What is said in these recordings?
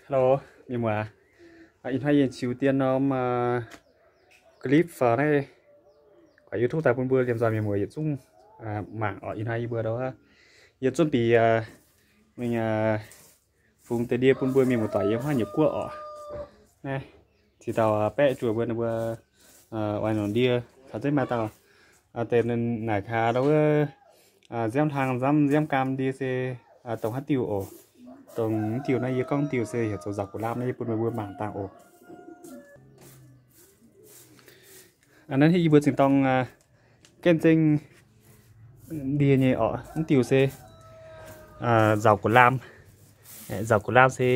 Hello, mienh muoz. Ih hnoi yie ziux dien norm clip faaux naaiv guaix YouTube daaih bun mbuo liemh nzoih mienh muoz yietc zungv mangc oc. Ih hnoi yie mbuo, yie zuov bieqc mingh fungx deix ndie bun mbuo mienh muoz-doic yiem haav nyungc guoqv oc. Naaiv cingx dauh baeqv juoh mbuo, ninh mbuo oix longc ndie caux zengv maaih dauh deix naaic kaa ndau wuov nziaamv hlang nziaamv nziaamv gaam ndie se dongh haaix diuh oc. Dongh diuh naaiv yie gorngv diuh se heuc zoux nzauc ga'laam naaiv, yie bun meih mbuo mangc dangh oc. Naaiv yie mbuo zinh dorng gaengh zengv ndie nyei oc. Mv diuh se nzauc ga'laam. Nzauc ga'laam se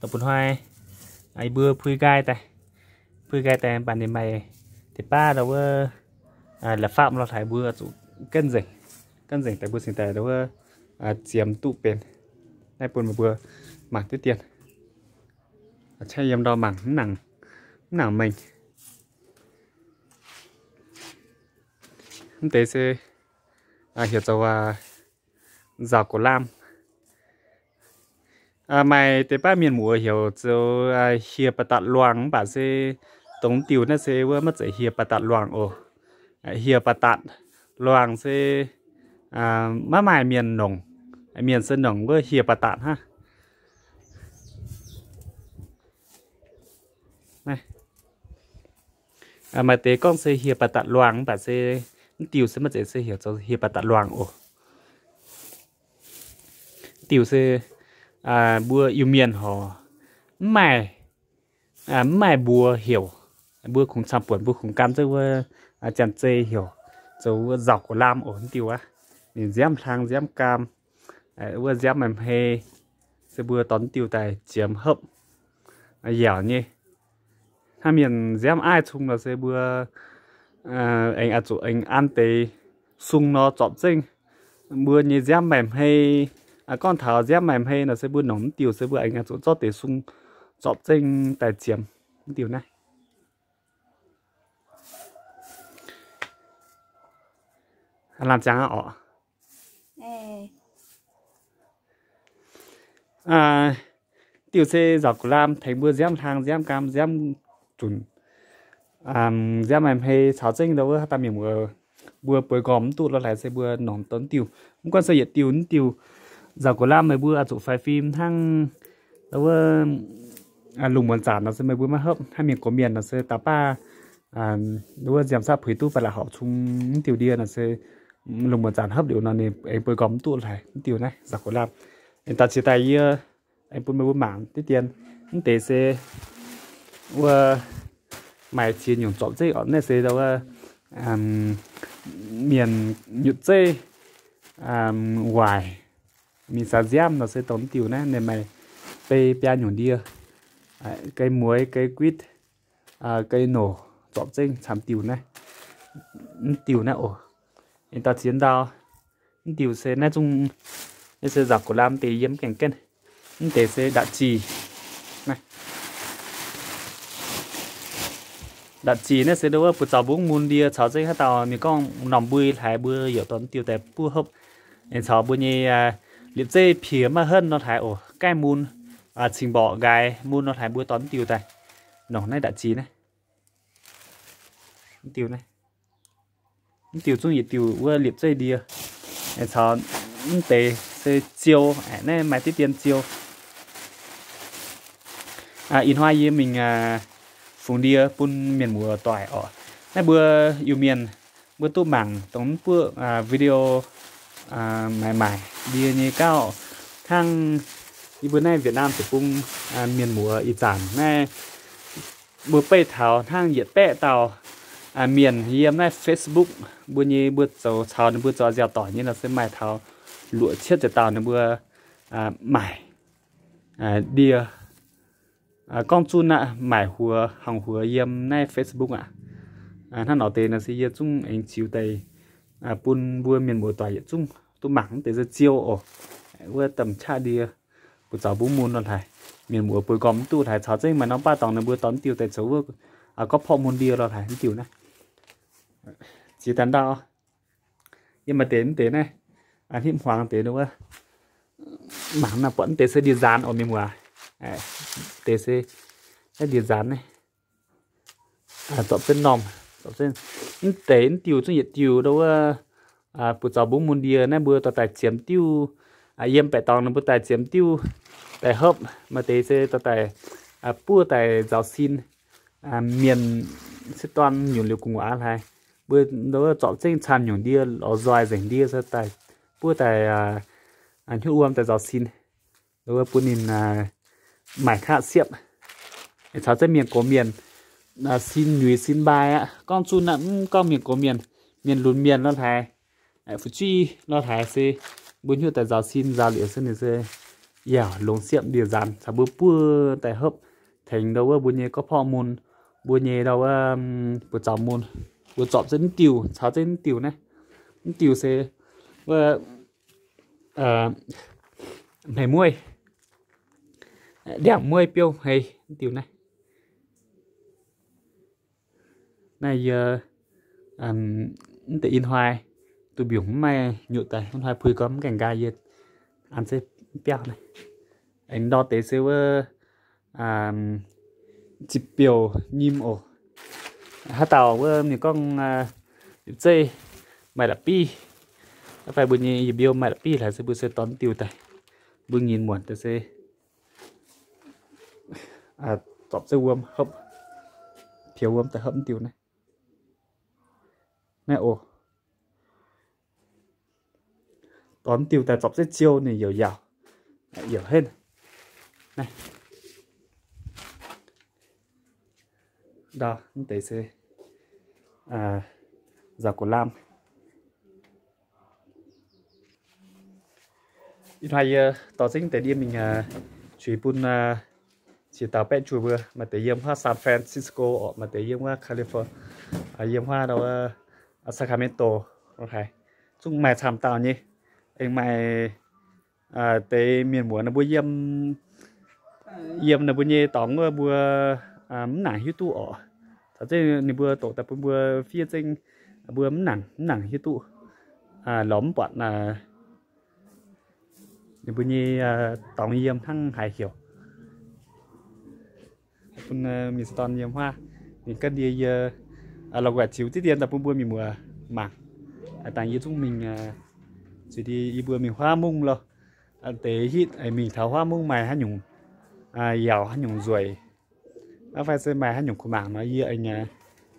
dongh bun hnoi yie mbuo pui nqaai daaih, pui nqaai daaih mv baac ninh maaih deix baav ndau wuov la'fapv lorh hlaaix mbuo zuqc gaengh nzengc, gaengh nzengc daaih mbuo cingx daaih ndau wuov ziemx duqv benx. Naaiv bun meih mbuo mangc diqv dien. Caeqv yiem ndau mangc mv nangc mengh. Mv deix se heuc zoux nzauc ga'laam. Maaih deix baav mienh muoz heuc zoux hieh ba'datc luangh mv baac se dongh diuh naaiv se wuov maiv zeiz hieh ba'datc luangh oc. Hieh ba'datc luangh se maiv maaih mienh nongc. Mienh se nongc wuov hieh ba'datc hnangv. Maaih deix gorngv se hieh ba'datc luangh mv baac se mv diuh se maiv zeiz se heuc zoux hieh ba'datc luangh oc. Diuh se mbuo Iu-Mienh horc mv maaih, mv maaih mbuox heuc. Mbuo kungx camv-buonc, mbuo kungx gan zengv wuov janx-zei heuc zoux wuov nzauc ga'laam oc. Mv diuh aqv, ninh nziaamv hlang nziaamv gaam, wuov nziaamv maaih hmei, se mbuo dorh diuh daaih ziemx hopv yaauc nyei. Hnangv mienh nziaamv aiv cung nor se mbuo aengx oix zuqc aengx an deix sung nor zorpc zengv mbuo nyei nziaamv maaih hmei. Gorngv taux nziaamv maaih hmei nor se mbuo nongc mv diuh se mbuo aengx oix zuqc zorqv deix sung zorpc zengv daaih ziemx mv diuh naaiv. Laanh ziangx aqv oc. Diuh se nzauc ga'laam tengx mbuo nziaamv hlang nziaamv gaam nziaamv zunc, nziaamv maaih hmei caux zengv ndau wuov haaix dauh mienh muoz mbuo bueix nqormh mv duqv lorh hlaaix se mbuo nongc dongh diuh. Mv gunv se yietc diuh mv diuh nzauc ga'laam meih mbuo oix zuqc faix fim hnangv ndau wuov lungh muonz zanc nor se meih mbuo maiv hopv. Hnangv mienh gox mienh nor se daux baav ndau wuov nziaamv saqv puix duqv ba'laqc horpc cung mv diuh ndie nor se lungh muonz zanc hopv liuz nor ninh aengx bueix nqormh mv duqv lorh hlaaix. Mv diuh naaiv nzauc ga'laam. Aengx daaih ziex daaih yie aengx bun meih mbuo mangc diqv dien. Mv deix se wuov maaih ziex nyungc zorpc zeiv oc. Naaiv se ndau wuov mienh nyutc zeiv waaic mingh saax nziaamv nor se dongh mv diuh naaiv. Ninh maaih bei biaa nyungc ndie, ga'mueiz, ga'guitv, ga'noc, zorpc zengv camv diuh naaiv. Mv diuh naaiv oc. Aengx daaih ziex ndau. Mv diuh se naaiv zungv, naaiv se nzauc ga'laam deix yiem gaengh gaengh. Mv deix se ndatc zic. Ndatc zic naaiv se ndau wuov buoz zaux mbungv mun ndie caux zengv haaix dauh ninh gorngv norm mbui hlaaix mbuo yaac dorh diuh daaih buov hopv. Aengx caux mbuo nyei liepc zeiv piex maiv henv nor hlaaix oc, gaengh mun, cing mborqc nqaaix mun nor hlaaix mbuo dorh diuh daaih nongc naaiv ndatc zic naaiv. Diuh naaiv, mv diuh zungv yietc diuh wuov liepc zeiv ndie. Aengx caux mv deix se ziou, naaiv maaih diqv dien ziou. Ih hnoi yie mingh fungx ndie bun mienh muoz doic oc. Naaiv mbuo Iu-Mienh mbuo duqv mangc dongh mv buoqv video maaiz maaic ndie nyei gauh hnangv yie mbuo naaiv Việt Nam deic-bung mienh muoz ih zanc naaiv mbuo beiv taux hnangv yietc baeqv dauh mienh yiem naaiv Facebook mbuo nyei, mbuo zoux caux ninh mbuo zoux nziaaux doic nyei nor se maaih taux luoqc cietv ziepc dauh ninh mbuo maaic ndie. Gorngv zunv aqv, maaic huox, hangx huox yiem naaiv Facebook aqv. Hnangv nor deix nor se yie zungv aengx ziux deix bun mbuo mienh muoz doic yietc zungv duqv mangc. Mv deix se ziou oc, wuov domh qaqv ndie, buoz zaux mbungv mun lorh hlaaix, mienh muoz bueix gormx mv duqv hlaaix, caux zengv maaih norm baav dorngx ninh mbuo dorh diuh daaih zoux wuov gorqv-porqv mun ndie lorh hlaaix, mv diuh naaiv. Ziex daaih ndau, yie maaih deix mv deix naaiv, hnipv hmuangx deix wuov, mangc naaiv buatc mv deix se ndie-nzaanx oc mienh muoz. Deix se naaiv ndie nzaanx naaiv, zorpc zengv normh, zorpc zengv. Mv deix mv diuh zungv yietc diuh ndo wuov, buoz zaux mbungv mun ndie naaiv mbuo dorh daaih ziemx diuh. Yiem baeqc dorngx ninh mbuo daaih ziemx diuh daaih hopv. Maaih deix se dorh daaih buov daaih nzaaux sin. Mienh se dorn nyungc liuz gu'nguaaz hlaaix, mbuo ndo wuov zorpc zengv camv nyungc ndie lorz nzoih nzengc ndie se daaih buov daaih hnyouv wuom daaih nzaaux sin. Ndo wuov bun ninh maaic kaqv siepv. Caux zengv mienh gox mienh, sin nyuix sin mbaai aqv. Gorngv zunh aqv, mv gorngv mienh gox mienh, mienh lunx mienh lorh hlaaix, fu'jueiv lorh hlaaix se mbuo hnyouv daaih nzaaux sin nzaaux liuz se ninh se yaac longx siepv ndie nzaanx caux mbuo buov daaih hopv tengx ndo wuov mbuo nyei gorqv-porv mun, mbuo nyei ndo wuov buoz zaux mun. Mbuo zorpc zengv mv diuh caux zengv mv diuh naaiv. Mv diuh se wuov hmei mueiz, ndiangx mueiz biouv hmei mv diuh naaiv. Naaiv yie mv deix ih hnoi duqv mbiungc mv maaih nyutc daaih, ih hnoi puix gorn mv gaengh nqaai yie an zeiv mv biauv naaiv. Aengx ndor deix se wuov ziepc biouc nyim oc. Haaix dauh wuov mienh gorngv yietc zeiv maaih la'biv, fai mbuo nyei yietc mbiouh maaih la'biv hlaaix se mbuo se dorh mv diuh daaih, mbuo nyinc muonc daaih se zorpc zeiv wuom hopv, piex wuom daaih hopv mv diuh naaiv. Naaiv oc. Dorh mv diuh daaih zorpc zengv ziouh ninh youc yaauc, youc henv. Naaiv ndau mv deix se nzauc gox lamh. Ih hnoi yie dorh zengv deix ndie mingh zuiz bun ziex dauh baeqv juoh mbuo, maaih deix yiem huaav San Francisco oc, maaih deix yiem huaav California, yiem huaav Sacramento, haaix zungv maaih camv dauh nyei. Aengx maaih deix mienh muoz ninh mbuo yiem, yiem ninh mbuo nyei dorngx wuov mbuo mv nangc hiuv duqv oc. Caux zengv ninh mbuo doqc daaih bun mbuo fiev zengv, mbuo mv nangc, mv nangc hiuv duqv, lorz mv buatc ninh mbuo nyei dorngx yiem hnangv haaix heuc. Bun mienh dorn yiem huaav, ninh ganh ndie yie la'guaih ziux diqv dien daaih bun mbuo mienh muoz mangc. Dangh yie zungv mingh zuiz ndie yie mbuo mingh huaav mungv loh. Deix hitv mingh taux huaav mungv maaih haaix nyungc yaauc, haaix nyungc nzueic, fai se maaih haaix nyungc kuh mangc nor, yie aengx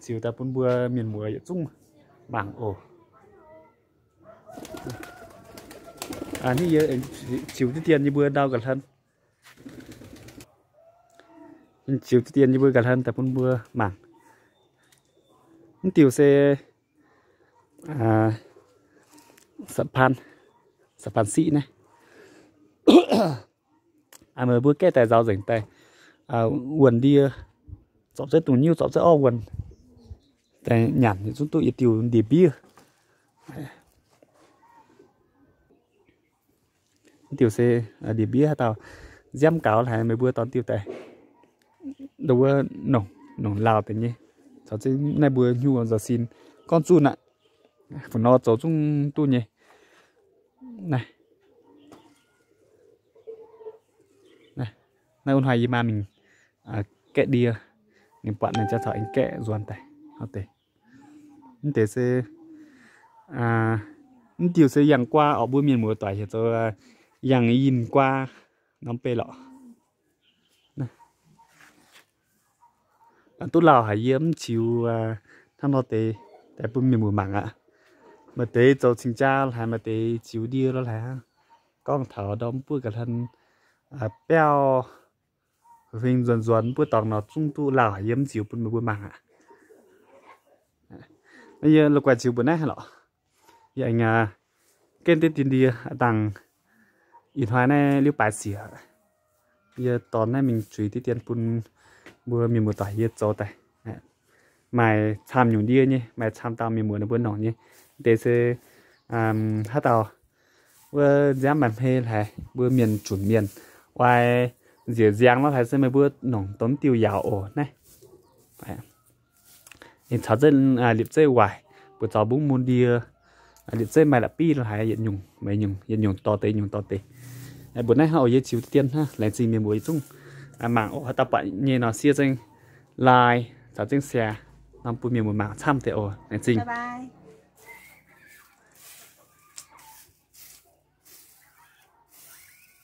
ziux daaih bun mbuo mienh muoz yietc zungv mangc oc. Hnangv yie ziux diqv dien yie mbuo ndau ga'hlen, ziux diqv dien yie mbuo ga'hlen daaih bun mbuo mangc. Mv diuh se sapaan, sapaan siqv naaiv. Meih mbuo gaeqv daaih nzaaux nzengc daaih, wuonh ndie, zorpc zengv dungz nyiuv, zorpc zengv orv wuonh daaih nyanc, yietc zungv duqv yietc diuh ndie-mbiev. Mv diuh se ndie-mbiev haaix dauh nziaamv gaux haic, meih mbuo dorh diuh daaih ndo wuov nongc, nongc lauh deix nyei. Caux zengv naaiv mbuo hnyouv nzaaux sin gorngv zunh aqv. Fu nor zoux zungv duqv nyei. Naaiv, naaiv wuov hnoi yie maa mingh gaeqv ndie, ninh buatc ninh jauv caux aengx gaeqv nzuonx daaih deix. Mv deix se, mv diuh se yangh guaa oc, mbuo mienh muoz doic heuc zoux yangh yinh guaa norm bei lorqc. Duqv lauh haic, yie mv ziux hnangv nor deix daaih bun mienh muoz mangc aqv. Maaih deix zoux cing-jaa haic, maaih deix ziux ndie lo haic hnangv. Gorngv taux ndorm mv buov ga'hlen biauv huing nzuonx nzuonx mv buov dorngx nor zungv duqv lauh haic, yie mv ziux bun meih mbuo mangc aqv. Yie la'guaih ziux mbuo naaiv lorqc. Yie aengx gaeqv diqv dien ndie dangh ih hnoi naaiv liuz baaix siec, yie dorh naaiv mingh zuiz diqv dien bun mbuo mienh muoz doic yie zoux daaih. Maaih camv nyungc ndie nyei, maaih camv dauh mienh muoz ninh mbuo nongc nyei. Deix se haaix dauh wuov nziaamv maaih hmei haic, mbuo mienh zunc mienh oix nziec nziangx lo haic se meih mbuo nongc dongh diuh yaauc oc naaiv. Ninh caux zengv liepc zeiv waaic, buoz zaux mbungv mun ndie, liepc zeiv maaih la'biv lo haic, yietc nyungc, yietc nyungc dorh deix, nyungc dorh deix. Mbuo naaiv hnangv oc, yie ziux deix dien hnangv, laengz zingh mienh muoz yietc zungv. Mangc oc, haaix dauh buatc nyei nor siev zengv like caux zengv share norm bun mienh muoz mangc camv deix oc. Laengz zingh.